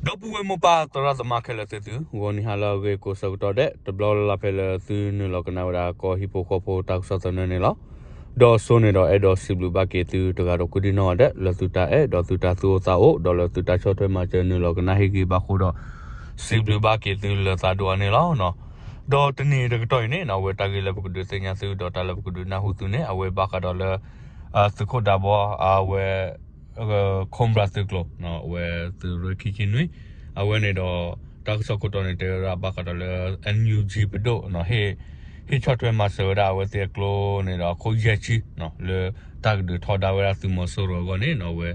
ဒီပုၢ်ဝဲၢ်မိၢ်ပၢ်သရၣ်သမါခဲလၢာ်သ့ၣ်သု, ဂီၤနံၤဟါလၢအဂ့ၤကိးဆၢကတီၢ်ဒဲး တဘျီလၢ်လၢ်ဖဲလၢသုနုာ်လီၤကနၣ်ဝဲဒၣ်ကီၢ်ဟံၣ်ဖိဃီဖိတၢ်ကစီၣ်သနၢၣ်န့ၣ်လီၤ. ဒီးစိန့ၣ်ဒီးအဲၣ်ဒိးစံးဘျုးဘၣ်က့ၤသုတဂၤဒီးကိးဒံနီၢ်ဂၤဒဲး လၢသုတၢ်အဲၣ်ဒီးသုတၢ်သူၣ်အိၣ်သးအိၣ် ဒီးလၢသုတၢ်ဆီၣ်ထွဲမၤစၢၤနုာ်လီၤကနၣ်ဟ့ၣ်ဂံၢ်ဘၣ်ဃိဒီး စံးဘျုးဘၣ်က့ၤသုလၢသးဒိၣ်အါန့ၣ်လီၤ. ဒီးတနံၤတကတီၢ်အံၤန့ၣ် အဝဲတၢ်ဂ့ၢ်လၢပကဒုးသ့ၣ်ညါသု ဒီးတၢ်လၢပကဒုးနၢ်ဟူသုန့ၣ် အဝဲဘၣ်ဃးဒီးလၢ သုးခိၣ်ဒးဘီ အဝဲ Cobra သုးကျိၤ အဝဲသုးရ့ၣ်ခံဆံနွံ အဝဲန့ၣ်ဒီး တၢ်ကစီၣ်ခိၣ်တီန့ၣ် တဲဝဲဒၣ်ဘၣ်ဃးဒီးလၢ NUG ပဒိၣ် ဟ့ၣ်ဆီၣ်ထွဲမၤစၢၤဝဲဒၣ်အဝဲသ့ၣ်အကျိန့ၣ်ဒီးအခိၣ်ယဲၢ်ဆံ လၢတၢ်ကဒုးထီဒါဝဲဒၣ်သုးမီၤစိရိၤအဂီၢ်န့ၣ် အဝဲ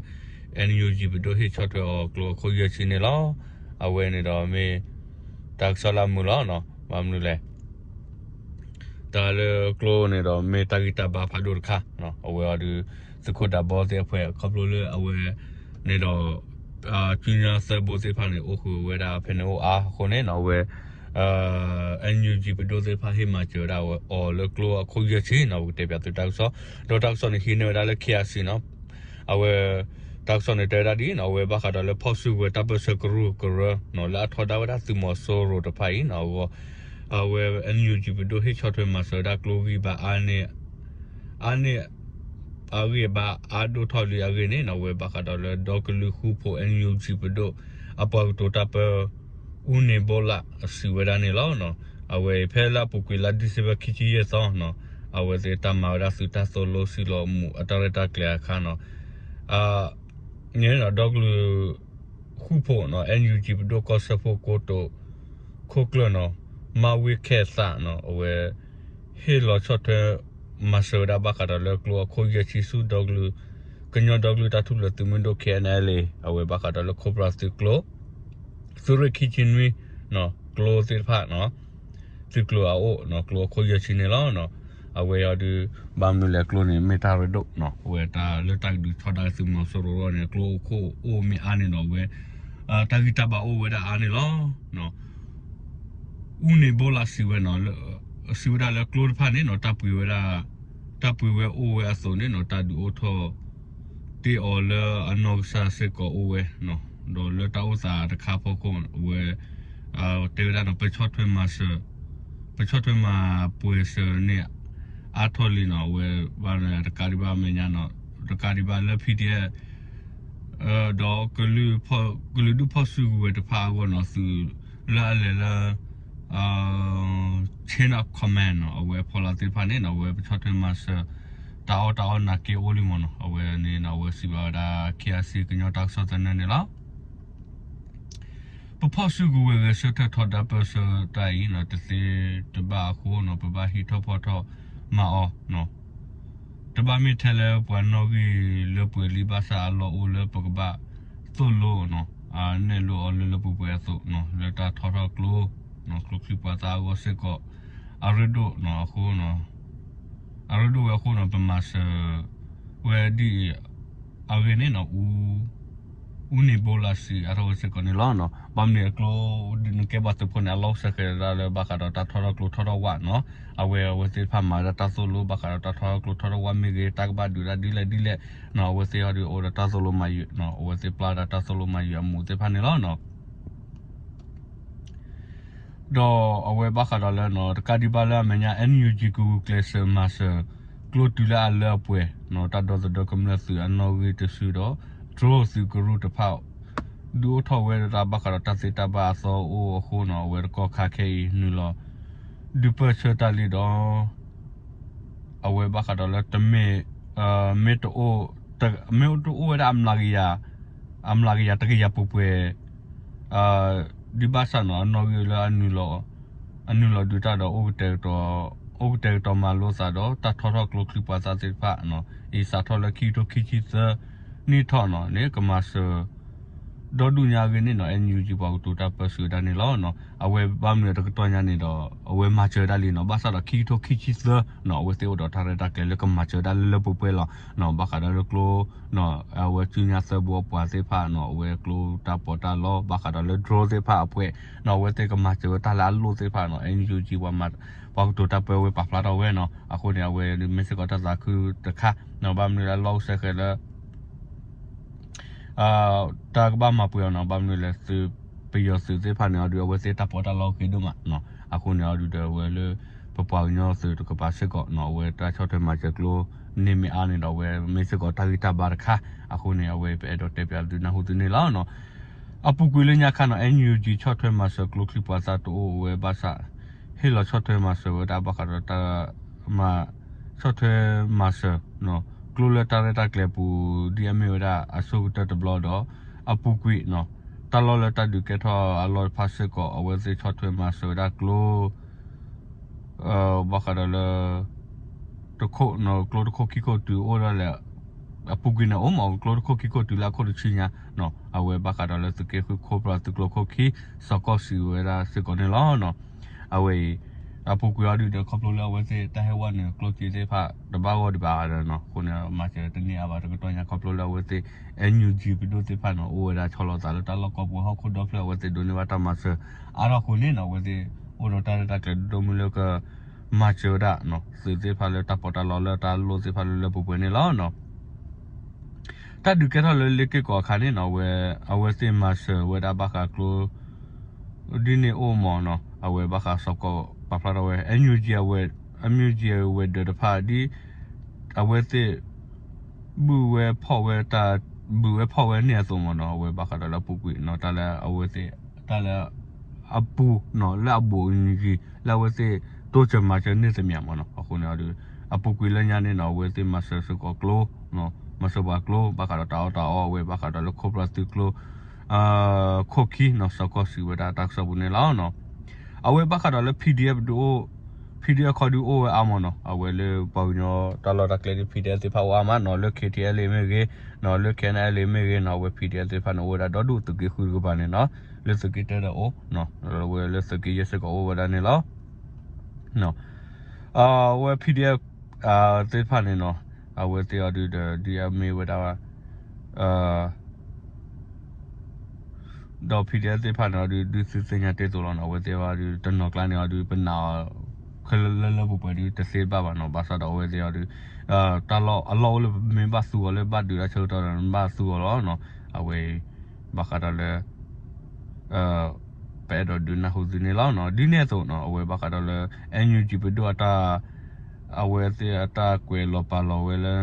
NUG ပဒိၣ်ဟ့ၣ်ဆီၣ်ထွဲအီၤကျိအခိၣ်ယဲၢ်ဆံန့ၣ်လီၤ. အဝဲန့ၣ်ဒီးမ့ၢ် တၢ်ကစီၣ်လၢအမုာ်လီၤ. ဘၣ်မနုၤလဲၣ် တၢ်လၢကျိန့ၣ်ဒီးမ့ၢ်တၢ်ဂံၢ်တၢ်ဘါဖးဒိၣ်တခါ အဝဲအီၤဒုး သုးခိၣ်ဒးဘီသ့ၣ်အဖှဲး ခီဖျိလၢအဝဲန့ၣ်ဒီး ကၠူညါသၢဘိသ့ၣ်တဖၣ်န့ၣ် အိၣ်ဃုာ်ဝဲဒၣ်ဖဲန့ၣ်အိၣ်အါအဃိန့ၣ် အဝဲ NUG ပဒိၣ်သ့ၣ်တဖၣ်ဟ့ၣ်မၤစၢၤဝဲဒၣ်အီၤလၢကျိအခိၣ်ယဲၢ်ဆံန့ၣ် ပကတဲပၠးသုတၢ်ကစီၣ် ဒီးတၢ်ကစီၣ်န့ၣ် ဟံးန့ၢ်ဝဲဒၣ်လၢ KIC န့ၣ် အဝဲ တၢ်ကစီၣ်န့ၣ် တဲဝဲဒၣ်ဒ်အံၤန့ၣ် အဝဲဘၣ်ဃးဒီးလၢဖီၣ်စုကဝဲၤတၢ်ပၢၢ်ဆၢကရူၢ်ကရၢ လၢအထီဒါဝဲဒၣ်သုးမီၤစိရိၤတဖၣ်အံၤန့ၣ် အဂီၢ် အဝဲ NUG ပဒိၣ်ဟ့ၣ်ဆီၣ်ထွဲမၤစၢၤဝဲဒၣ်ကျိဂံၢ်ဘါအါန့ၢ် အါန့ၢ် အဂံၢ်ဘါအါဒိၣ်ထီၣ်လံအဂ့ၢ်န့ၣ် အဝဲဘၣ်ဃးဒီးလၢဒီကလုာ်ဃူဖိ NUG ပဒိၣ် အပှၤကတိၤတၢ်ပၢ အူန့ၣ်ဘိလး စံးဝဲဒၣ်န့ၣ်လီၤ. အဝဲဖဲလၢအပူၤကွံာ်လါ December ခံဆံယဲၢ်သီန့ၣ် အဝဲသ့ၣ်တၢ်မၤဝဲဒၣ်သုးတၢ်သိၣ်လိစံၣ်လီၤမူးအတၢ်ရဲၣ်တၢ်ကျဲၤအခါန့ၣ် န့ၣ်ဒီကလုာ်ဃူဖိန့ၣ် NUG ပဒိၣ်ကီၢ်စၢဖှိၣ်ကိတိာ် ခိၣ်ကျၢၢ်န့ၣ် မၤဝ့ခဲသးန့ၣ် အဝဲ ဟ့ၣ်လီၤဆီၣ်ထွဲ မၤစၢၤဝဲဒၣ်ဘၣ်ဃးဒီးလၢကျိအခိၣ်ယဲၢ်ဆံဆူဒီကလုာ် ကညီဒီကလုာ်တၢ်ထူၣ်ဖျဲးသုးမုၢ်ဒိၣ် KNLA အဝဲဘၣ်ဃးဒီးလၢ Cobra သုးကျိၤ သုးရ့ၣ်ခံဆံနွံ ကျိသ့ၣ်တဖၣ် သုးကျိၤအအိၣ် ကျိအခိၣ်ယဲၢ်ဆံန့ၣ်လီၤ. အဝဲအီၤဒုး ဘၣ်မနုၤလဲၣ်ကျိန့ၣ် မ့ၢ်တၢ်ရ့ဒိၣ် အဝဲတၢ်လၢတၢ်ကဒုးထီဒါသုးမီၤစိရိၤအဂီၢ်န့ၣ် ကျိအခိၣ်အိၣ်မ့ၢ်အါန့ၣ်ဒီး အဝဲ တၢ်ဂံၢ်တၢ်ဘါအိၣ်ဝဲဒၣ်အါန့ၣ်လီၤ. အူန့ၣ်ဘိလးစံးဝဲန့ၣ် စံးဝဲဒၣ်လၢကျိတဖၣ်န့ၣ်န့ၣ် တၢ်ပှ့ၤဝဲဒၣ် တၢ်ပှ့ၤဝဲအိၣ်ဝဲအသိးန့ၣ်န့ၣ် တၢ်ဒုးအိၣ်ထီၣ်တ့ၢ်အီၤလၢအနီၢ်ကစၢ်စ့ၢ်ကီးအိၣ်ဝဲ ဒီးလၢတၢ်အိၣ်သးတခါအဖီခိၣ် အဝဲ တဲဝဲဒၣ်န့ၣ် ပဆီၣ်ထွဲမၤစၢၤ ပဆီၣ်ထွဲမၤပှဲၤစၢၤန့ၣ် အါထီၣ်လံန့ၣ် အဝဲဘၣ်န့ၣ် တကးဒံးဘၣ်အမဲာ်ညါန့ၣ် တကးဒံးဘၣ်လၢ PDF ဒီး ကလုာ်ဒူၣ်ဖီၣ်စုကဝဲၤတဖၣ်အဂီၢ်န့ၣ် သုးလၢအလဲၤလၢ chain of command န့ၣ် အဝဲဖီလာ်သ့ၣ်တဖၣ်န့ၣ်န့ၣ် အဝဲပဆီၣ်ထွဲမၤစၢၤ တၢ်အီၣ်တၢ်အီနာ်က့အိၣ်လံမ့ၢ်န့ၣ် အဝဲန့ၣ်န့ၣ် အဝဲစံးဘၣ်ဝဲဒၣ် KIC ကညီတၢ်ကစီၣ်သနၢၣ်န့ၣ်လီၤ. ပဖီၣ်စုကဝဲၤဂဲၤဆၢထၢၣ်ထီဒါပၢၢ်ဆၢတၢ်အံၤန့ၣ် တသ့တဘၣ်အဃိန့ၣ် ပဘၣ်ဟံးထီၣ်ဖီၣ်ထီၣ်မၤအီၤ တဘၣ်မ့ၢ်ထဲလၢပှၤနီၣ်ဂံၢ်လၢပှဲၤလံဘၣ်ဆၣ်အလီၢ်အိၣ်လၢပကဘၣ်သိၣ်လိ နဲၣ်လိအီၤလၢလၢပှဲၤပှဲၤအသိး လၢတၢ်ထီထီၣ်ကျိ ကျိချံမျိာ်သၣ်အဂီၢ်စ့ၢ်ကီး အရ့ဒိၣ်အဃိ အရ့ဒိၣ်ဝဲအဃိန့ၣ် ပမၤစၢၤဝဲဒ်အံၤအဂ့ၢ်န့ၣ် အူန့ၣ်ဘိလးစံးအါထီၣ်ဝဲစ့ၢ်ကီးန့ၣ်လီၤ. ဘၣ်မနုၤအကျိဒ်နကဲပှၤသုးဖိန့ၣ် အလီၢ်အိၣ်ဆဲးဃဲးဒၣ်လၢဘၣ်ဃးဒီးတၢ်ထီထီၣ်ကျိထီထီၣ်ဝၣ်န့ၣ် အဝဲအဝဲသ့ၣ်တဖၣ်မၤဝဲဒၣ်တၢ်သိၣ်လိဘၣ်ဃးဒီးတၢ်ထီထီၣ်ကျိထီထီၣ်ဝၣ်မ့ၢ်ဂ့ၤ တၢ်ကဘၣ်ဒုးဒၣ်ဒ်လဲၣ်ဒ်လဲၣ် အဝဲသ့ၣ်အီၤဒုးအိၣ်ဒီးတၢ်သိၣ်လိမၤယုာ် အဝဲသ့ၣ်ပျၢ်ဝဲဒၣ်တၢ်သိၣ်လိမၤယုာ်အမူးသ့ၣ်တဖၣ်န့ၣ်လီၤ. ဒီးအဝဲဘၣ်ဃးဒီးလၢ တကးဒံးဘၣ်လၢအမဲာ်ညါ NUG ကဂုာ်ကျဲးစၢးမၤစၢၤ ကျိတုၤလၢအလၢအပှဲၤ တၢ်ဒီသဒၢကမျၢၢ်သုးအနီၣ်ဂံၢ်တစုဒီး drone သုးကရူၢ်တဖၣ် ဒုးအိၣ်ထီၣ်ဝဲဒၣ်ဘၣ်ဃးဒီးတၢ်သ့တၢ်ဘၣ်အသီအိၣ်အဃိန့ၣ် အဝဲတကီၢ်ခါခဲအံၤနုာ်လီၤ ဒုးပၢၢ်ဆၢတၢ်လံဒီး အဝဲဘၣ်ဃးဒီးလၢတမ့ၢ် မ့ၢ်တအိၣ် မ့ၢ်တအိၣ်ဝဲဒၣ်အမျးကယၤ အမျးကယၤတကယၤပှဲၤပှဲၤ ဒ်ဘၣ်ဆၣ်န့ၣ် အနီၣ်ဂံၢ်လၢ အနုာ်လီၤဒုးတၢ်ဒီး အိၣ်ကတဲာ်ကတီၤမၤလိသးဒီး တၢ်ထီထီၣ်ကျိချံမျိာ်သၣ်သ့ၣ်တဖၣ် အံၤစးထီၣ်လၢခံကထိခံဆံသၢနံၣ်ထီၣ်န့ၣ် ကမၤစၢၤ ဒီဒူၣ်ညါအဂ့ၢ်န့ၣ်န့ၣ် NUG ပှၤကတိၤတၢ်ပၢဆှၢဝဲဒၣ်န့ၣ်လီၤ. အဝဲဘၣ်မနုၤတကတီၢ်ညါန့ၣ်ဒီး အဝဲမၤစၢၤဝဲဒၣ်လံန့ၣ် ဘၣ်ဆၣ်ဒီးခံကထိခံဆံသၢန့ၣ် အဝဲသ့ၣ်အိၣ်ဒီးတၢ်ရဲၣ်တၢ်ကျဲၤလၢကမၤစၢၤဝဲဒၣ်လၢလၢပှဲၤပှဲၤလီၤ. ဘၣ်ဃးဒီးလၢကျိ အဝဲကၠူညါသၢဘိအပှၤသ့ၣ်တဖၣ်န့ၣ် အဝဲကျိတၢ်ပီးတၢ်လီ ဘၣ်ဃးဒီးလၢ drone သ့ၣ်တဖၣ်အပှဲၤန့ၣ် အဝဲသ့ၣ်ကမၤစၢၤဝဲတၢ်လၢအလိၣ်သ့ၣ်တဖၣ်န့ၣ် NUG ပှၤကတိၤတၢ်ပၢဝဲပာ်ဖျါထီၣ်ဝဲန့ၣ် အဃိန့ၣ် အဝဲမ့ၢ်စ့ၢ်ကီးတၢ်သးခုတခါန့ၣ် ဘၣ်မနုၤလၢအလီၢ်အိၣ်ဆဲးဃဲးလၢ တၢ်ကဘၣ်မၤပှဲၤအီၤန့ၣ် ဘၣ်မနုၤလဲၣ်သု ပယီၤသုးသ့ၣ်တဖၣ်န့ၣ်အီၤဒုး အဝဲသ့ၣ်တၢ်ပီးတၢ်လီဂ့ၤဒိၣ်မးနီၤ. အဃိန့ၣ်အီၤဒုးဒီး အဝဲလၢ ပပှၤကညီသုးတကပၤစ့ၢ်ကီးနီၤ အဝဲတၢ်ဆီၣ်ထွဲမၤစၢၤကျိန့ၣ်မ့ၢ်အါန့ၣ်ဒီး အဝဲမ့ၢ်စ့ၢ်ကီးတၢ်ဂံၢ်တၢ်ဘါတခါ. အဃိန့ၣ် အဝဲပအဲၣ်ဒိးတဲပၠးဒုးနၢ်ဟူသုန့ၣ်လီၤနီၤ. အပူၤကွံာ်လၢညါခါနီၤ NUG ဆီၣ်ထွဲမၤစၢၤကျိချံပှၤသၣ်တအိၣ်ဝဲဘၣ်ဆၣ် ဟ့ၣ်လီၤဆီၣ်ထွဲမၤစၢၤဝဲဒၣ်ဘၣ်ဃးဒီးတၢ် မၤ ဆီၣ်ထွဲမၤစၢၤ ကျိလၢတၢ်ရဲၣ်တၢ်ကျဲၤပူၤ ဒ်အမ့ၢ်ဝဲဒၣ်အဆိကတၢၢ်တဘျီဒီး အပူၤကွံာ်နီၤ တၢ်လီၢ်လၢတၢ်ဒုးကဲထီၣ်အလီၢ်တဖၣ်စ့ၢ်ကီး အဝဲသ့ၣ်ဆီၣ်ထွဲမၤစၢၤဝဲဒၣ်ကျိ ဘၣ်ဃးဒီးလၢ တခိၣ်နီၤ ကျိတခိၣ်ခံခိၣ်တုၤအိၣ်ဒၣ်လဲာ် အပူၤကွံာ်န့ၣ်အိၣ်မး ကျိတခိၣ်ခံခိၣ်တုၤလၢအခိၣ်တဆံညါနီၤ အဝဲဘၣ်ဃးဒီးလၢသုးက့ဃုခိၣ်ဖျီၣ်သုးကျိခိၣ်ခံ စီၤကီၢ်စံးဝဲဒၣ်စ့ၢ်ကီးန့ၣ်လီၤနီၤ. အဝဲအံၤ အပူၤကွံာ်အီၤဒုးဒီးခီဖျိလၢအဝဲသ့ၣ်တၢ်ဟဲဝဲန့ၣ် ကျိၣ်စ့သ့ၣ်တဖၣ်တဘၣ်ဂီၢ်ဒံးဘၣ်ဒီးနီၤ အဃိန့ၣ် မၤစၢၤတန့ၢ်အါဘၣ်တကတီၢ်ညါခီဖျိလၢအဝဲသ့ၣ် NUG ပဒိၣ်သ့ၣ်တဖၣ်န့ၣ် အိၣ်ဝဲဒၣ်ဆီလီၤသးလၢတၢ်လီၢ်ကီၢ်ပူၤဟီၣ်ခိၣ်ဒီဖျၢၣ် အဝဲသ့ၣ်ဒိးန့ၢ်ဘၣ်တၢ်မၤစၢၤအါထီၣ်အဃိန့ၣ်နီၤ အဝဲသ့ၣ်အိၣ်ဒီးတၢ်ရဲၣ်တၢ်ကျဲၤဒိၣ်ဒိၣ်မုၢ်လၢက မၤစၢၤဝဲဒၣ် သုးသ့ၣ်တဖၣ်လၢတၢ်ပီးတၢ်လီလၢတၢ်လိၣ်သ့ၣ်တဖၣ်လၢလၢပှဲၤပှဲၤန့ၣ်လီၤနီၤ. တၢ်ဒုးကဲထီၣ်လၢလ့က့ၢ်ကီးအခါန့ၣ်နီၤ အဝဲသ့ၣ်မၤစၢၤဝဲဒၣ်ဘၣ်ဃးကျိ ဒ်န့ၣ်အိၣ်မးနီၤ အဝဲဘၣ်ဃးစီၤကီၢ်ပာ်ဖျါထီၣ်ဝဲ NUG အဝဲ NUG အဝဲၤဒၢးတဖၣ်ဒ် အဝဲသ့ၣ် ဘုၣ်ဝဲဖီၣ်ဝဲတၢ် ဘုၣ်ဝဲဖီၣ်ဝဲန့ၣ်အသိးမးနီၤ အဝဲဘၣ်ဃးဒီးလၢအပူၤကွံာ်နီၤ တၢ်လၢအဝဲသ့ၣ် တၢ်လၢ အပူၤနီၤ လၢအဘူးအယံၤ လၢအဝဲသ့ၣ်တိစၢၤမၤစၢၤန့ၢ်သမျးမးနီၤ အဃိန့ၣ်အီၤဒုး အပူၤကွံာ်လၢညါန့ၣ်နီၤ အဝဲသ့ၣ်မၤစၢၤစ့ၢ်ကီးကျိ မၤစၢၤပှၤကျိ ဘၣ်ဃးဒီးတၢ်အီၣ်တၢ်အီ အဝဲဘၣ်ဃးဒီးလၢခိၣ်ဖျီၣ်သုးကျိ ခိၣ်ခံနီၤ စီၤကီၢ်စံးဝဲဒၣ်တၢ်ကစီၣ်ပူၤန့ၣ်လီၤနီၤ. အဝဲဘၣ်ဃးဒီးလၢ PDF ဒုးအိၣ် PDF ခီဒုးအိၣ်ဝဲအါမးနီၤ အဝဲလၢပှၤကညီတၢ်လီၢ်တၢ်ကျဲဒုး PDF သ့ၣ်တဖၣ်အိၣ်အါမးနီၤ လၢ KTLA မ့ၢ်ဂ့ၤနီၤ လၢ KNLA မ့ၢ်ဂ့ၤနီၤ အဝဲ PDF သ့ၣ်တဖၣ်န့ၣ် အိၣ်ဝဲဒၣ်ဒီဒူၣ်သုးက့ဃုတကပၤန့ၣ်နီၤ လၢသုးက့တၢဒီးအိၣ် အဝဲလၢသုးက့ယဲၢ်စ့ၢ်ကီးအိၣ်ဝဲဒၣ်န့ၣ်လီၤ. အဝဲ PDF သ့ၣ်တဖၣ်န့ၣ်နီၤ အဝဲသ့ၣ်အီၤဒုးဒီး ဒ်အမ့ၢ်ဝဲဒၣ် ဒီး PDF သ့ၣ်တဖၣ်န့ၣ်အီၤဒုး ဒုးသုသ့ၣ်ညါတ့ၢ်သိးလီၤနီၤ အဝဲသ့ၣ်အီၤဒုး တနီၤကျါန့ၣ်အီၤဒုး ပနာ်အီၤ ခဲလၢာ်လၢလၢပှဲၤပှဲၤဒုး တသ့ဘၣ်ဘၣ်နီၤ ဘၣ်ဆၣ်ဒီးအဝဲသ့ၣ်အီၤဒုး တၢ်လီၢ်အလီၢ်အိၣ်လၢပမ့ၢ်ဘၣ်သူအီၤလၢဘၣ်ဒုးတၢ်ဆၢကတီၢ်ဒီး ဘၣ်သူအီၤလီၤနီၤ အဝဲ ဘၣ်ဃးဒီးလၢ ပအဲၣ်ဒိးဒုးနၢ်ဟူသုန့ၣ်လီၤနီၤ ဒ်န့ၣ်အသိးနီၤ အဝဲဘၣ်ဃးဒီးလၢ NUG ပဒိၣ်အတၢ် အဝဲသ့ၣ်အတၢ်ကွဲးလီၤပာ်လီၤဝဲလၢ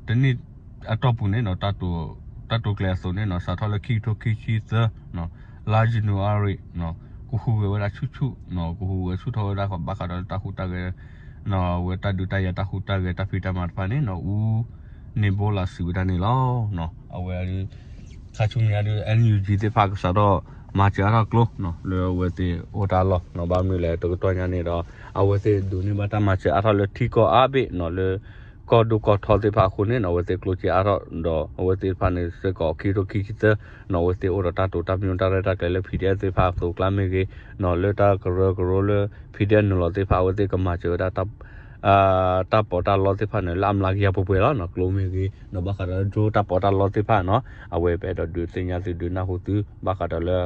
တနံၣ်အတီၢ်ပူၤန့ၣ်နီၤ တၢ်တိာ်ကျဲၤအသိးန့ၣ်နီၤ စးထီၣ်လၢခံကထိခံဆံသၢ လါယနူၤအါရံၤ ကဟူးဂဲၤဝဲဒၣ်ဆူၣ်ဆူၣ်နီၤ ကဟူးဂဲၤဆူၣ်ထီၣ်ဝဲဒၣ်ဘၣ်ဃးဒီးလၢတၢ်ဟူးတၢ်ဂဲၤ အဝဲတၢ်ဒုးတၢ်ယၤတၢ်ဟူးတၢ်ဂဲၤတၢ်ဖံးတၢ်မၤတဖၣ်န့ၣ်နီၤ အူန့ၣ်ဘိလးစံးဝဲဒၣ်န့ၣ်လီၤ. အဝဲ ခါဆူညါဒုး NUG သ့ၣ်တဖၣ်ကစးထီၣ်မၤစၢၤအါထီၣ်ကျိ လၢအဝဲသ့ၣ်အိၣ်တၢ်လီၢ်နီၤ ဘၣ်မနုၤလဲၣ် တကတီၢ်ညါန့ၣ်ဒီး အဝဲသ့ၣ်ဒိးန့ၢ်ဘၣ်တၢ်မၤစၢၤအါထီၣ်လၢထံကီၢ်အါဘ့ၣ်နီၤ လၢကီၢ်ဒိၣ်ကီၢ်ထီသ့ၣ်တဖၣ်အဃိန့ၣ်နီၤ အဝဲသ့ၣ်ကျိၣ်စ့အါထီၣ်ဒီး အဝဲသ့ၣ်တဖၣ်န့ၣ်စ့ၢ်ကီးခံကထိခံဆံသၢနီၤ အဝဲသ့ၣ်အိၣ်ဒီးတၢ်တိာ်တၢ်ပညိၣ်တၢ်ရဲၣ်တၢ်ကျဲၤလၢ PDF သ့ၣ်တဖၣ်အသိးကျါမ့ၢ်ဂ့ၤနီၤ လၢတၢ်ကရၢကရိလၢ PDF နုာ်လီၤသ့ၣ်တဖၣ် အဝဲသ့ၣ်ကမၤစၢၤဝဲဒၣ် တၢ်ပီးတၢ်လီသ့ၣ်တဖၣ်န့ၣ် လၢအမျးကယၤပှဲၤပှဲၤလီၤနီၤ ကျိမ့ၢ်ဂ့ၤနီၤ ဘၣ်ဃးဒီးလၢ drone တၢ်ပီးတၢ်လီသ့ၣ်တဖၣ်နီၤ အဝဲပအဲၣ်ဒိးဒုးသ့ၣ်ညါသုဒုးနၢ်ဟူသု ဘၣ်ဃးဒီးလၢ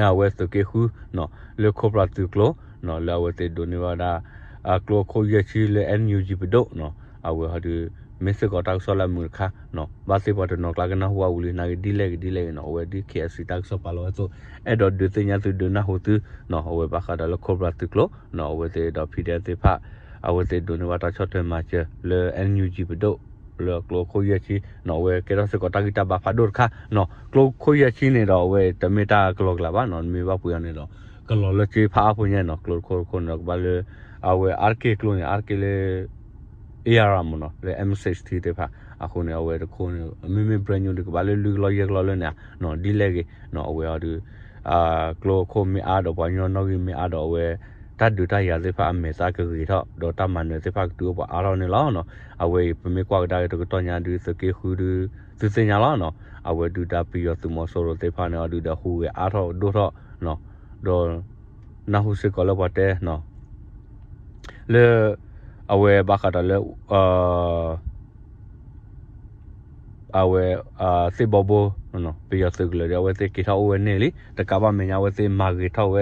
အဝဲသုးက့ဃုနီၤ လၢခိၣ်ဖျီၣ်သုးကျိနီၤ လၢအဝဲသ့ၣ်ဒိးန့ၢ်ဘၣ်ဝဲဒၣ် အကျိအခိၣ်ယဲၢ်ဆံလၢ NUG ပဒိၣ်နီၤ အဝဲဟီဒုး မ့ၢ်စ့ၢ်ကီးတၢ်ကစီၣ်လၢအမုာ်တခါနီၤ ဘၣ်သ့ၣ်ပှၤတနီၤကျါကနၢ်ဟူဝဲဝံၤလံ နာ်က့ဒ်လဲၣ်ဂ့ၤဒ်လဲၣ်ဂ့ၤနီၤ အဝဲဒ် KIC တၢ်ကစီၣ်ပာ်လီၤဝဲအသိး အဲၣ်ဒိးဒုးသ့ၣ်ညါသုဒုးနၢ်ဟူသုနီၤ အဝဲဘၣ်ဃးဒီးလၢခိၣ်ဖျီၣ်သုးကျိနီၤ အဝဲသ့ၣ်ဒီး PDF သ့ၣ်တဖၣ် အဝဲသ့ၣ်ဒိးန့ၢ်ဘၣ်တၢ်ဆီၣ်ထွဲမၤစၢၤလၢ NUG ပဒိၣ် လၢကျိအခိၣ်ယဲၢ်ဆံနီၤ အဝဲကဲထီၣ်စ့ၢ်ကီးတၢ်ဂံၢ်တၢ်ဘါဖးဒိၣ်တခါနီၤ ကျိခိၣ်ယဲၢ်ဆံန့ၣ်ဒီး အဝဲတမ့ၢ်တၢ်ကလီၤကျးဘၣ်နီၤ မ့ၢ်ဘၣ်ပှ့ၤအီၤန့ၣ်ဒီး ကလီၤလၢက့ဖးအါဖိညါနီၤ ကျိတခိၣ်တခိၣ်န့ၣ်ဒီး ကဘၣ်လၢ အဝဲအါတက့ၢ်ကျိန့ၣ် အါတက့ၢ်လၢ AR မ့ၢ်နီၤ လၢ M sixty သ့ၣ်တဖၣ် အဃိန့ၣ် အဝဲတခိၣ်န့ၣ် မ့မ့ၢ် brand new ဒုးကဘၣ်လၢလွံၢ်ကလီၢ်ယဲၢ်ကလီၢ်လၢန့ၣ်နီၤ ဒ်လဲၣ်ဂ့ၤနီၤ အဝဲအီၤဒုး ကျိအခိၣ်မ့ၢ်အါဒီး ပှၤကညီနီၣ်ဂံၢ်မ့ၢ်အါဒီး အဝဲ တၢ်ဒုးတၢ်ယၤသ့ၣ်တဖၣ်အမဲာ်သၣ်ကဂ့ၤထီၣ် ဒီးတၢ်မၤနၢၤသ့ၣ်တဖၣ်ကတုၤအိၣ်ပှၤအါထီၣ်န့ၣ်လီၤနီၤ အဝဲအံၤပမ့ၢ်ကွၢ်ကဒါက့ၤတကတီၢ်ညါဒုး သုးက့ဃုဒုး သုသ့ၣ်ညါလီၤနီၤ အဝဲဒုၣ်ဒါပယီၤသုးမီၤစိရိၤသ့ၣ်တဖၣ်န့ၣ် အီၤဒုးဒီးဟူးဂဲၤအါထီၣ်ဒိၣ်ထီၣ်နီၤ ဒီး နၢ်ဟူစ့ၢ်ကီးလၢပှၤတဲနီၤ လၢ အဝဲဘၣ်ဃးဒီးလၢ အဝဲ သ့ၣ်ဘီဘိ ပယီၤသုးကလၢၤဒီး အဝဲသ့ၣ်က့ၤထီၣ်အိၣ်ဝဲန့ၣ်လံ တကးဘၣ်မဲာ်ညါ အဝဲသ့ၣ်မၤဂ့ၤထီၣ်ဝဲ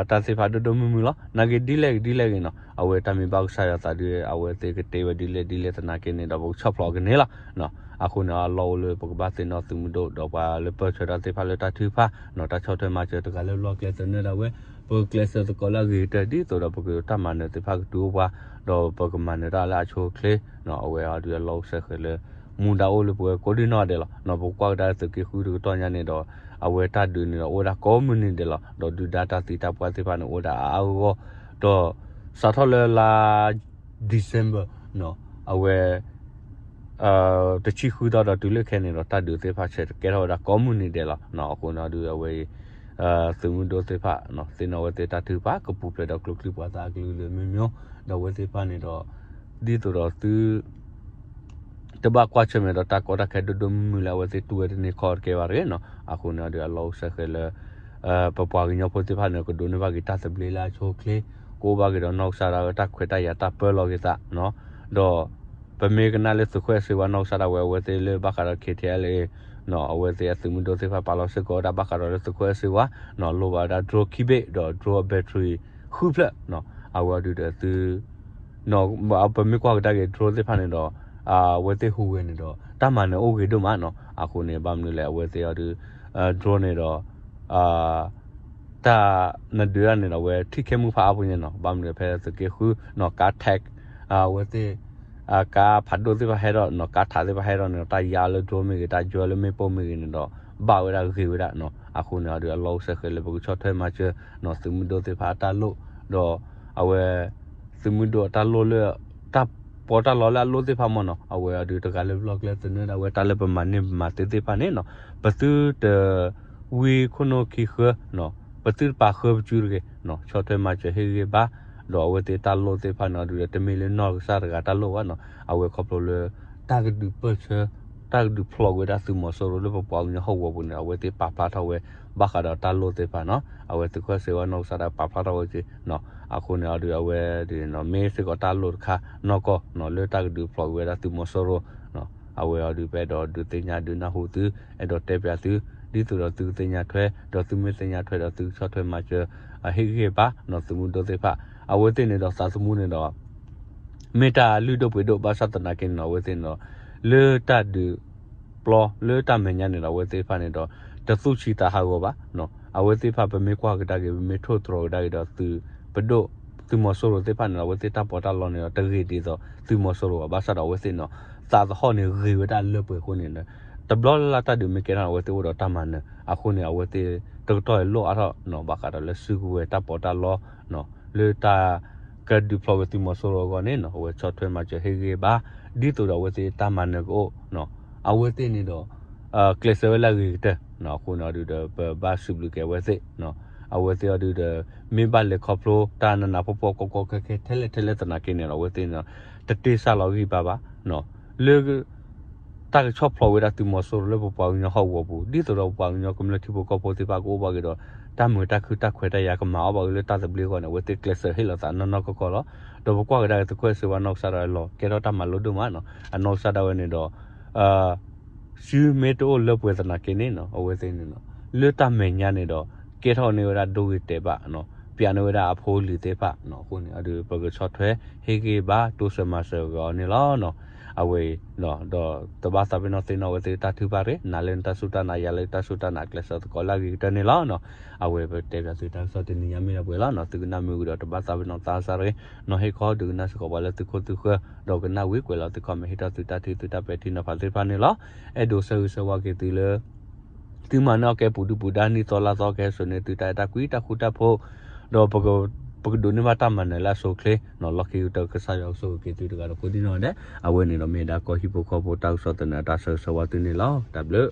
တၢ်သ့ၣ်တဖၣ်ဒိၣ်ဒိၣ်မုၢ်မုၢ်လီၤ. နာ်က့ဒ်လဲၣ်ဂ့ၤဒ်လဲၣ်ဂ့ၤနီၤ အဝဲတၢ်မ့ၢ်ဘၣ်ကစၢ်ယွၤသးဒုး အဝဲသ့ၣ်ကတဲဝဲဒ်လဲၣ်ဒ်လဲၣ်သနာ်က့န့ၣ်ဒီး ပကဆီၣ်ဖျိးကန့ၢ်လီၤနီၤ. အဃိန့ၣ် အလီၢ်အိၣ်လၢပကဘၣ်သ့ၣ်နီၣ်သုးမုၢ်ဒိၣ် ဒီးပှၤလၢပၢၢ်ဆၢတၢ်သ့ၣ်တဖၣ်လၢတၢ်ထုကဖၣ် တၢ်ဆီၣ်ထွဲမၤစၢၤတဂၤလၢ်လၢ်ကျဲသနၢၣ်ဒၣ်ဝဲ ပကျဲးစၢးသကိးလၢအဂ့ၤကတၢၢ် ဒ်သိးဒီးပကတၢ်မၤနၢၤသ့ၣ်တဖၣ်ကတုၤအိၣ်ပှၤ ဒီးပကမၤနၢၤတၢ်လၢအဆိအချ့ အဝဲအီၤဒုးအလီၢ်အိၣ်စဲဃဲၤလၢ မူဒါအိၣ်လၢပဝဲကိးဒံနီၢ်ဒဲးလီၤ. ပကွၢ်ကဒါသုးက့ဃုတကတီၢ်ညါန့ၣ်ဒီး အဝဲတၢ်ဒုးန့ၣ်ဒီးအိၣ်ဝဲဒၣ်ကိးမုၢ်နံၤဒဲးလီၤ. ဒီးဒုၣ်ဒါတၢ်သံတၢ်ပှၢ်သ့ၣ်တဖၣ်န့ၣ် အိၣ်ဝဲဒၣ်အါအါဂီၢ်ဂီၢ် ဒီးစးထီၣ်လၢလါ December အဝဲ တဆံဃုသီဒီးတုၤလၢခဲအံၤန့ၣ်ဒီး တၢ်ဒုးသ့ၣ်တဖၣ်ဆဲးကဲထီၣ်ဝဲဒၣ်ကိးမုၢ်နံၤဒဲးလီၤ. အဃိန့ၣ်အီၤဒုးအဝဲအံၤ သုးမုၢ်ဒိၣ်သ့ၣ်တဖၣ် သ့ၣ်နီၣ်ဝဲသ့ၣ်တၢ်ထုကဖၣ် ကပူၤဖျဲးဒီးကျိချံမျိာ်သၣ်အကလုာ်ကလုာ်မ့ၢ်မ့ၢ် ဒီးအဝဲသ့ၣ်တဖၣ်န့ၣ်ဒီး ဒ်သိးဒီးသု တဘၣ်ကွၢ်ဆၢၣ်မဲာ်ဒီးတၢ်ကီတၢ်ခဲဒိၣ်ဒိၣ်မုၢ်မုၢ်လၢအဝဲသ့ၣ်တူၢ်ဝဲတန့ၢ်ခီတကဲဘၣ်တဂ့ၤနီၤ. အဃိန့ၣ်အီၤဒုးအလီၢ်အိၣ်စဲဃဲၤလၢ ပပှၤကညီဖိသ့ၣ်တဖၣ်န့ၣ် ကဒိးန့ၢ်ဘၣ်က့ၤတၢ်သဘျ့လၢအဆိအချ့ ကအိၣ်ဘၣ်က့ၤဒီးနီၢ်ကစၢ်ဒၣ်ဝဲတၢ်ခွဲးတၢ်ယာ်တၢ်ပၢလီၤက့ၤသးနီၤ. ဒီး ပမ့ၢ်ကနၣ်လၢသုးခိၣ်အဲၣ်စ့ဝါနီၢ်ကစၢ်ဒၣ်ဝဲ အဝဲသ့ၣ်လၢဘၣ်ဃးဒီး KTLA အဝဲသ့ၣ်အသုးမုၢ်ဒိၣ်သ့ၣ်တဖၣ်ပာ်လီၤစ့ၢ်ကီးဝဲဒၣ်ဘၣ်ဃးဒီးလၢသုးခိၣ်အဲၣ်စ့ဝါနီၤ လိၣ်ဘၣ်ဝဲဒၣ် drone ခံဘ့ၣ်ဒီး drone အ battery ဃုဖျၢၣ်နီၤ. အဝဲအီၤဒုးဒီးသု ပမ့ၢ်ကွၢ်ကဒါက့ၤ drone သ့ၣ်တဖၣ်န့ၣ်ဒီး အဝဲသ့ၣ်ဟူးဂဲၤန့ၣ်ဒီး တၢ်မၤနၢၤအိၣ်ဂ့ၤဒိၣ်မးနီၤ. အဃိန့ၣ် ဘၣ်မနုၤလဲၣ် အဝဲသ့ၣ်အီၤဒုး drone န့ၣ်ဒီး တၢ်နဒုးတၢ်န့ၣ်ဒီး အဝဲထံၣ်ခဲမုၢ်ဖးအါပူၤညါနီၤ. ဘၣ်မနုၤဖဲသုးက့ဃုနီၤ ကါ tank အဝဲသ့ၣ် ကါဖးဒိၣ်သ့ၣ်တဖၣ်ဟဲထီၣ်နီၤ ကါထးသ့ၣ်တဖၣ်ဟဲထီၣ်န့ၣ်ဒီး တၢ်ယါလၢ drone မ့ၢ်ဂ့ၤ တၢ်ယွၤလၢမ့ၣ်ပိၢ်မ့ၢ်ဂ့ၤန့ၣ်ဒီး ဘၣ်ဝဲဒၣ်ဂ့ၤဝဲဒၣ်နီၤ. အဃိန့ၣ်အီၤဒုး အလီၢ်အိၣ်စဲဃဲၤလၢပကဆီၣ်ထွဲမၤစၢၤနီၤ သုးမုၢ်ဒိၣ်သ့ၣ်တဖၣ်အတၢ်လိၣ် ဒီး အဝဲ သုးမုၢ်ဒိၣ်အတၢ်လိၣ်လၢ တၢ်ပီးတၢ်လီလၢအလိၣ်သ့ၣ်တဖၣ်မ့ၢ်နီၤ အဝဲအီၤဒုးတဂၤလၢ်လၢ်ကျဲသနၢၣ်ဒၣ်ဝဲ တၢ်လၢပမၤန့ၢ်မၤသ့သ့ၣ်တဖၣ်န့ၣ်နီၤ ပသုတဝံခိၣ်နူာ်ခံဃၢနီၤ ပသုတပာ်ဃၢပစုတဂ့ၤနီၤ ဆီၣ်ထွဲမၤစၢၤဟ့ၣ်ဂံၢ်ဘါ ဒီးအဝဲသ့ၣ်တၢ်လိၣ်သ့ၣ်တဖၣ်န့ၣ်အီၤဒုးဒီး တမ့ၢ်လၢနီၢ်ကစၢ်တဂၤတၢ်လိၣ်ဘၣ်နီၤ အဝဲခီဖျိလၢ တၢ်ကဒုးပၢၢ်ဆၢ တၢ်ကဒုးဖျိးကွံာ်ဝဲဒၣ်သုးမီၤစိရိၤလၢပပှၤကညီဟီၣ်ကဝီၤပူၤန့ၣ် အဝဲသ့ၣ်ပာ်ဖျါထီၣ်ဝဲ ဘၣ်ဃးဒီးတၢ်လိၣ်သ့ၣ်တဖၣ်နီၤ အဝဲသုးခိၣ်အဲၣ်စ့ဝါနီၢ်ကစၢ်ဒၣ်ပာ်ဖျါထီၣ်ဝဲက့ၤနီၤ အဃိန့ၣ်အီၤဒုးအဝဲ မ့ၢ်စ့ၢ်ကီးတၢ်လိၣ်တခါနီၢ်ကီၢ်နီၤ လၢတၢ်ကဒုးဖျိးကွံာ်ဝဲဒၣ်သုးမီၤစိရိၤ အဝဲအီၤဒုးပအဲၣ်ဒိးဒုးသ့ၣ်ညါဒုးနၢ်ဟူသု အဲၣ်ဒိးတဲပၠးသု ဒ်သိးဒီးသုကသ့ၣ်ညါထွဲ ဒီးသုမ့ၢ်သ့ၣ်ညါထွဲဒီးသုကဆီၣ်ထွဲမၤစၢၤ အဟ့ၣ်ဂံၢ်ဟ့ၣ်ဘါနီၤ သုးမုၢ်ဒိၣ်သ့ၣ်တဖၣ် အဝဲသ့ၣ်န့ၣ်ဒီးသးသမူန့ၣ်ဒီး မ့ၢ်တၢ်လုၢ်ဒိၣ်ပှ့ၤဒိၣ်ဘၣ်ဆၣ်သနာ်က့န့ၣ်ဒီး အဝဲသ့ၣ်န့ၣ်ဒီး လၢတၢ်ဒုးပျီလၢတၢ်မဲာ်ညါန့ၣ်ဒီး အဝဲသ့ၣ်တဖၣ်န့ၣ်ဒီး တသူၣ်ဆံးသးဟးဂီၤဘၣ်နီၤ အဝဲသ့ၣ်တဖၣ်ပမ့ၢ်ကွၢ်ကဒါက့ၤ ပမ့ၢ်ထိၣ်သတြီၤကဒါက့ၤဒီးသုးပဒိၣ် သုးမီၤစိရိၤသ့ၣ်တဖၣ်န့ၣ်ဒီး အဝဲသ့ၣ်တၢ်ပီးတၢ်လီန့ၣ်ဒီး တဂ့ၤဒ်သိးသုးမီၤစိရိၤဘၣ် ဘၣ်ဆၣ်ဒီးအဝဲသ့ၣ်န့ၣ်ဒီး သးသဟီၣ်န့ၣ်ဂ့ၤဝဲဒၣ်လၢပှဲၤအဃိန့ၣ် တဘျီလၢ်လၢ်တၢ်ဒုးမ့ၢ်ကဲထီၣ်န့ၣ် အဝဲသ့ၣ်အိၣ်ဒီးတၢ်မၤနၢၤ အဃိန့ၣ် အဝဲသ့ၣ်တကတီၢ်အံၤလိၣ်အါထီၣ်နီၤ ဘၣ်ဃးဒီးလၢစုကဝဲၤတၢ်ပီးတၢ်လီနီၤ လၢတၢ်ကဒုးဖျိးဝဲသုးမီၤစိရိၤအဂီၢ်န့ၣ်နီၤ အဝဲဆီၣ်ထွဲမၤစၢၤဟ့ၣ်ဂံၢ်ဟ့ၣ်ဘါ ဒ်သိးဒီးအဝဲသ့ၣ်တၢ်မၤနၢၤကအိၣ်နီၤ အဝဲသ့ၣ်န့ၣ်ဒီး ကျဲးစၢးဝဲလၢအဂ့ၤကတၢၢ်နီၤ အဃိန့ၣ်အီၤဒုးဒီး ပဘၣ်စံးဘျုးက့ၤအဝဲသ့ၣ်နီၤ အဝဲသ့ၣ်အီၤဒုးဒီး မ့ၢ်ဘၣ်လဲၤခီဖျိတၢ်နးနးဖှီၣ်ဖှီၣ်ကီကီခဲခဲ ထဲလဲၣ်ထဲလဲၣ်သနာ်က့န့ၣ်ဒီး အဝဲသ့ၣ်န့ၣ်ဒီး တတ့ဆါလီၤဂံၢ်ဘါဘၣ်နီၤ လၢ တၢ်ကဆီၣ်ဖျိးဝဲဒၣ်သုးမီၤစိရိၤလၢပပှၤကညီဟီၣ်ကဝီၤပူၤ ဒ်သိးဒီးပပှၤကညီကမျၢၢ်ထံဖိကီၢ်ဖိသ့ၣ်တဖၣ်ကအိၣ်ဘၣ်က့ၤဒီး တၢ်မုာ်တၢ်ခုၣ်တၢ်ခွဲးတၢ်ယာ်ကမၤအီၣ်ဘၣ်က့ၤလၢတၢ်သဘျ့အဂီၢ်န့ၣ် အဝဲသ့ၣ်ကျဲးစၢးဟ့ၣ်လီၤသးနီၢ်နီၢ်ကီၢ်ကီၢ်လီၤ. ဒီးပကွၢ်ကဒါက့ၤသုးခိၣ်အဲၣ်စ့ဝါနီၢ်ကစၢ်ဒၣ်ဝဲလီၤ ကဲထီၣ်တၢ်မၤလိဒိၣ်မးနီၤ အနီၢ်ကစၢ်ဒၣ်ဝဲန့ၣ်ဒီး စုမ့ၢ်တအိၣ်လၢပှဲၤသနာ်က့န့ၣ်နီၤ အဝဲသ့ၣ်န့ၣ်နီၤ လၢတၢ်မဲာ်ညါန့ၣ်ဒီး ကဲထီၣ်န့ၢ်ဝဲဒၣ်ဒိဂ့ၤတဲာ်ဘၣ်နီၤ ပျးန့ၢ်ဝဲဒၣ်အဖိအလံၤသ့ၣ်တဖၣ်နီၤ အဃိန့ၣ် အဒုးပကဆီၣ်ထွဲဟ့ၣ်ဂံၢ်ဘါတိစၢၤမၤစၢၤဂ့ၤအီၤန့ၣ်လီၤနီၤ အဝဲအံၤ ဒီးတဘၣ်သးပ့ၤနီၣ်သ့ၣ်နီၣ်အဝဲသ့ၣ်တၢ်ထုကဖၣ်တဂ့ၤ နၤလၢနတၢ်စူၢ်တၢ်နာ် ယၤလၢယတၢ်စူၢ်တၢ်နာ် ကျဲးစၢးသကိးလၢအဂ့ၤကတၢၢ်န့ၣ်လီၤနီၤ အဝဲပတဲပၠးသုတၢ်ကစီၣ်တနံၤညါမ့ၢ်ဒၣ်ပှဲၤလီၤနီၤ သုကနၣ်မုာ်ဝံၤဒီးတဘၣ်သးပ့ၤနီၣ်သးစၢ်တဂ့ၤ နီၤဟ့ၣ်ခီဒုးကနၣ်စ့ၢ်ကီးပှၤလၢသုခိၣ်သုဃၢၤ ဒီးကနၣ်ဝံၤကွဲးလီၤသု comment ဟ့ၣ်ထီၣ်သုတၢ်ထံၣ်သုတၢ်ပဲာ်ထံနီၤဖးသ့ၣ်တဖၣ်န့ၣ်လီၤ. အဲၣ်ဒိးဆၢဂ့ၤဆၢဝါက့ၤသုလၢ သုမၤန့ၢ်အီၣ်ကဲပူၤဒုၣ်ပူၤဒါနံၣ်သီလါသီကဟဲစိာ်န့ၢ်သုတၢ်အဲၣ်တၢ်ကွံတၢ်ဃူတၢ်ဖိး ဒီး ပကဒိးန့ၢ်ဘၣ်တၢ်မၤနၢၤလၢအဆိအချ့နီၤ လီၢ်ခံကတၢၢ်ကစၢ်ယွၤကဆိၣ်ဂ့ၤက့ၤသုတဂၤဒီးကိးဒံနီၢ်ဒဲး အဝဲန့ၣ်ဒီးမ့ၢ်ဒၣ်ကီၢ်ဟံၣ်ဖိဃီဖိတၢ်ကစီၣ်သန့အတၢ်ဆၢဂ့ၤဆၢဝါသုန့ၣ်လီၤ. တၢ်ဘျုး